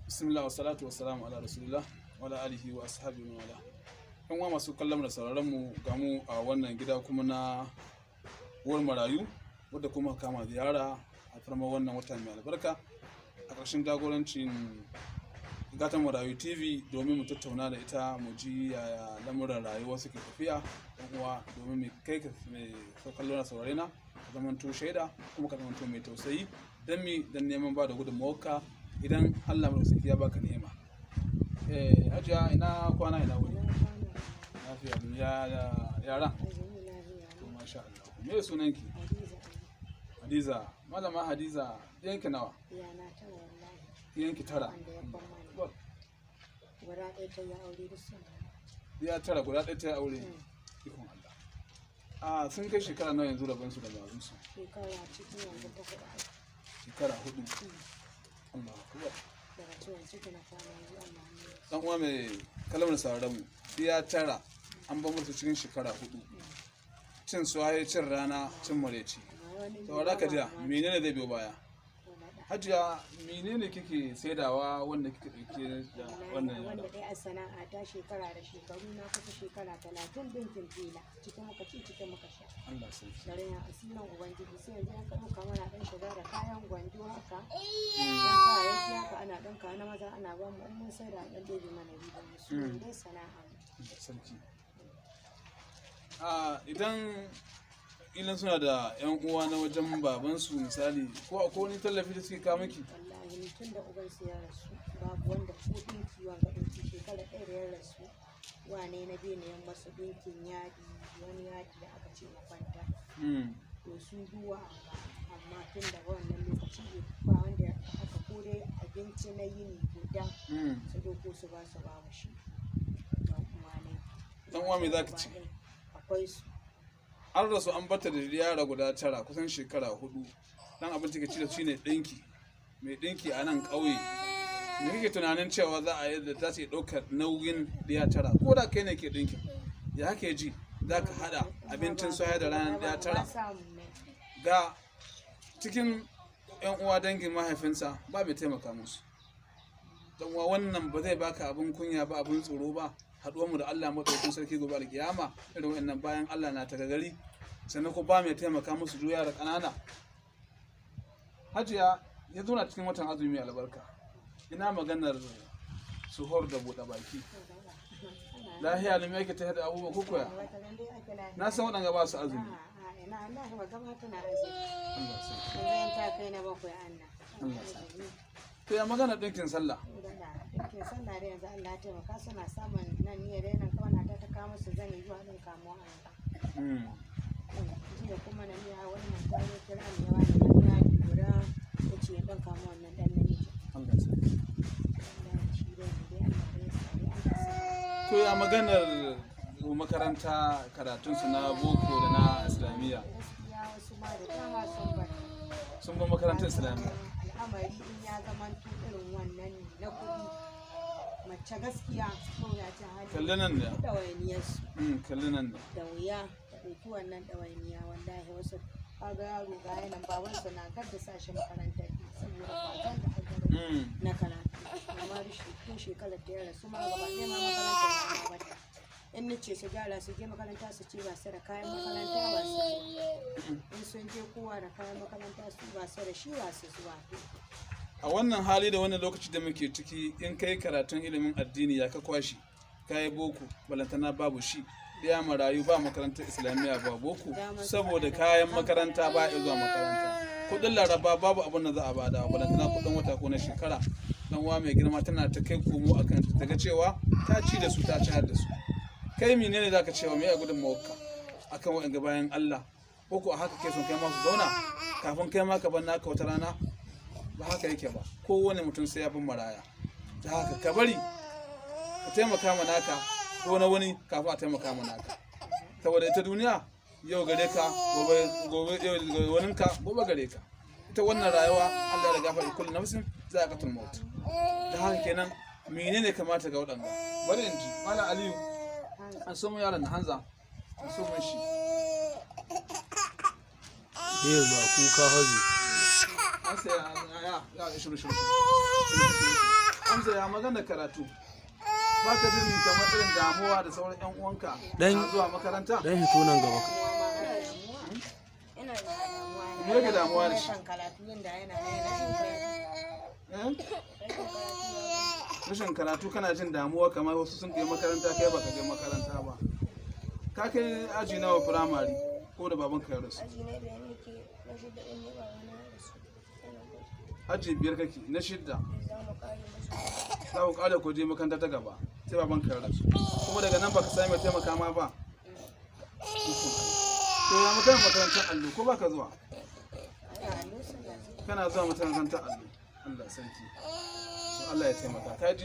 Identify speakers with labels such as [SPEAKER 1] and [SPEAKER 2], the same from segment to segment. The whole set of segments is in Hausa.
[SPEAKER 1] Bismillah wa salatu wa salamu ala rasulillah wa ala alihi wa ashabihi wa ala. Yan uwa masu kallon da sauraron mu, ga mu a wannan gida kuma na uwar marayu, wadda kuma kama ziyara a farma wannan wata mai albarka a ƙarshen jagorancin Gatan Marayu TV, domin mu tattauna da ita, mu ji yaya lamuran rayuwa suke tafiya. Yan uwa, domin mai kai ka mai kallon da saurare na, ka zamanto shaida kuma ka zamanto mai tausayi dan mi dan neman ba da gudunmawarka idan Allah mai ya baka ni'ima. Eh, hajiya, ina kwana, ina wuni? Lafiya ya yara? To, masha Allah. Me sunanki? Hadiza. Malama Hadiza, yanki nawa?
[SPEAKER 2] Yana tara wallahi.
[SPEAKER 1] Yanki tara?
[SPEAKER 2] Wanda ya ban mana. Guda ɗaya ta yi aure, duk suna.
[SPEAKER 1] Ya tara, guda ɗaya ta yi aure. Ikon Allah. A sun kai shekara nawa yanzu rabon su da babansu?
[SPEAKER 2] Shekara cikin yanzu ta huɗu.
[SPEAKER 1] Shekara 4. Allah akbar.
[SPEAKER 2] Daga ciwon ciki na kwana biyu, Allah ne.
[SPEAKER 1] Dan uwa mai kalmar sauraron mu, ya tara an ban musu cikin shekara 4. Cin suwaye, cin rana, cin mareci. Saurara ka jiya, menene zai biyo baya? Hajiya, menene kike saidawa wanda kike dauke da wannan yara?
[SPEAKER 2] Wanda dai a sana'a ta shekara da shekaru, na kusa shekara 30, dinkin fila. Cikin muka ci, cikin muka sha.
[SPEAKER 1] Allah sarki.
[SPEAKER 2] Da raina asirin Ubangiji, sai yanzu an ɗauka mana ɗan shiga da kayan gwanjo haka. Ɗan kayayyaki haka ana ɗinka na maza ana ba mu, in mun sai da ɗan ɗebe mana riba mu, su ne dai sana'a mu.
[SPEAKER 1] Allah sarki. A idan ilan suna da yan uwa na wajen babansu, misali, ko akwai wani tallafi da suke kawo miki?
[SPEAKER 2] Wallahi ni tun da ubansu ya rasu babu wanda ko ɗinki, wanga ɗinki shekara ɗaya da ya rasu, wane na biyu ne ya masu ɗinkin yadi, wani yadi da aka ce makwanta. To su duwa, amma tun daga wannan lokaci ba wanda aka ko dai abinci na yini guda su ɗauko su ba su, babu shi. Ɗan uwa ne.
[SPEAKER 1] Dan uwa, me zaka ce?
[SPEAKER 2] Akwai su.
[SPEAKER 1] An rasu an bata da yara guda tara kusan shekara 4. Dan abin take ci da shi ne ɗinki. Mai ɗinki a nan ƙauye, me kake tunanin cewa za a yi da za su iya ɗaukar nauyin ɗiya tara? Ko da kai ne ke ɗinkin, ya hake ji za ka haɗa abincin soya da ranar ɗiya tara?
[SPEAKER 2] Ba samu ne.
[SPEAKER 1] Ga cikin yan uwa dangin mahaifinsa ba mai taimaka musu. Dan uwa, wannan ba zai baka abin kunya ba, abin tsoro ba, haɗuwar mu da Allah madaukakin sarki gobe alkiyama, irin wannan bayan Allah na taga gari, sannan ko ba mai taimaka musu, duk yara ƙanana? Hajiya, ya zo na cikin watan azumi mai albarka, ina maganar suhur da buɗe baki? Lahiya ne yake ta da abubuwa ko koya?
[SPEAKER 2] Wata ran dai ake lafiya.
[SPEAKER 1] Na san waɗanda ba su azumi.
[SPEAKER 2] A'a, ina Allah ba gama tana azumi.
[SPEAKER 1] Allah sarki.
[SPEAKER 2] Yanzu yan ta kai na bakwai anna.
[SPEAKER 1] Allah sarki. To, ya magana ɗinkin sallah?
[SPEAKER 2] Ɗinkin sallah da yanzu Allah ya taimaka suna samun nan ne dai, nan kawai na ta kawo musu zani zuwa ɗin kamuwa an ga. Jiya kuma na niya wannan ta zo kira ni, ya bani ɗan yadi guda, ya ce ya ɗan kama wannan ɗan namiji.
[SPEAKER 1] Allah sarki.
[SPEAKER 2] Allah shi dai ne dai, Allah dai ya sa dai Allah sa.
[SPEAKER 1] To, ya maganar makaranta, karatunsu na boko da na islamiyya?
[SPEAKER 2] Gaskiya wasu ma da dama sun bar.
[SPEAKER 1] Sun bar makarantar islamiyya?
[SPEAKER 2] Al'amari in ya zamanto irin wannan ne na kuɗi, mace gaskiya mawuyacin hali.
[SPEAKER 1] Kalli nan ne.
[SPEAKER 2] Ɗawainiyarsu.
[SPEAKER 1] Kalli nan ne.
[SPEAKER 2] Da wuya ta ɗauki wannan ɗawainiya wallahi. Wasu kaga yaro ga yanan babansa na gab da sa shi makarantar saboda kwazon da aka gani na karatu, amma tun shekarar da ya rasu ma gaba ɗaya ma makarantar ya ma bata. In ni ce su gyara su je makaranta, su ce ba su da kayan makaranta, ba su zuwa. In sun je kowa da kayan makaranta, su ba su da shi, ba su zuwa.
[SPEAKER 1] A wannan hali da wannan lokaci da muke ciki, in kai karatun ilimin addini, ya ka kwashi? Ka yi boko, balantana babu shi. Ɗaya marayu, ba makarantar islamiyya, ba boko, saboda kayan makaranta ba a zuwa makaranta. Kudin laraba babu abin da za a bada, balantana kudin wata ko na shekara. Dan uwa mai girma, tana ta kai komo akan ta ga cewa ta ci da su, ta ci har da su. Kai menene zaka cewa me ya gudun mawakka akan wa'anga bayan Allah? Ko ko a haka kai sun kai ma su zauna kafin kai ma ka bar naka wata rana? Ba haka yake ba. Kowane mutum sai ya bin maraya. Ta haka ka bari ka taimaka ma naka ko na wani kafin a taimaka ma naka, saboda ita duniya yau gare ka, gobe gobe yau waninka, gobe gare ka. Ita wannan rayuwa Allah ya gafa kullu nafsin. za'iqatul maut. Da haka kenan menene kamata ga waɗanda? Bari in ji Malam Aliyu, an so mu yaron na Hanza, an so mun shi.
[SPEAKER 3] Ne ba kuka hazi.
[SPEAKER 1] Amsa ya ya ya shiru shiru shiru. Amsa ya magana karatu. Ba ka jin kamar irin damuwa da sauran yan uwanka na zuwa makaranta?
[SPEAKER 3] Dan hito nan gaba ka.
[SPEAKER 2] Ina da damuwa.
[SPEAKER 1] Me yake damuwa da shi?
[SPEAKER 2] Rashin karatu yanda yana yana jin kai.
[SPEAKER 1] Eh? Rashin karatu kana jin damuwa kamar wasu sun kai makaranta kai baka je makaranta ba. Ka kai aji nawa firamare ko da babanka ya rasu?
[SPEAKER 4] Aji na biyar nake, na shida ɗin ne babana ya rasu. Yana gwaji.
[SPEAKER 1] Aji biyar kake na shidda.
[SPEAKER 4] Za mu ƙare masu.
[SPEAKER 1] Za ku ƙara ku je makaranta ta gaba sai babanka ya rasu. Kuma daga nan baka sami mai taimaka ma ba. To ya magana makarantar allo ko baka zuwa? Kana zuwa makarantar allo. Allah sarki. To Allah ya taimaka. Kaji?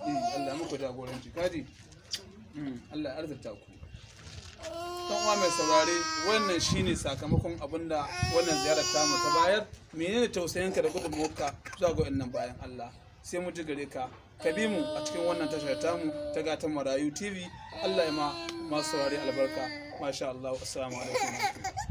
[SPEAKER 1] Eh, Allah ya muku jagoranci. Kaji? Allah ya arzuta ku. Dan uwa mai saurare, wannan shine sakamakon abinda wannan ziyarar tamu ta bayar. Menene tausayinka da gudunmuwarka zuwa ga wannan bayan Allah? Sai mu ji gare ka. Ka bi mu a cikin wannan tashar tamu ta Gatan Marayu TV. Allah ya ma masu saurare albarka. Masha Allah. Assalamu alaikum.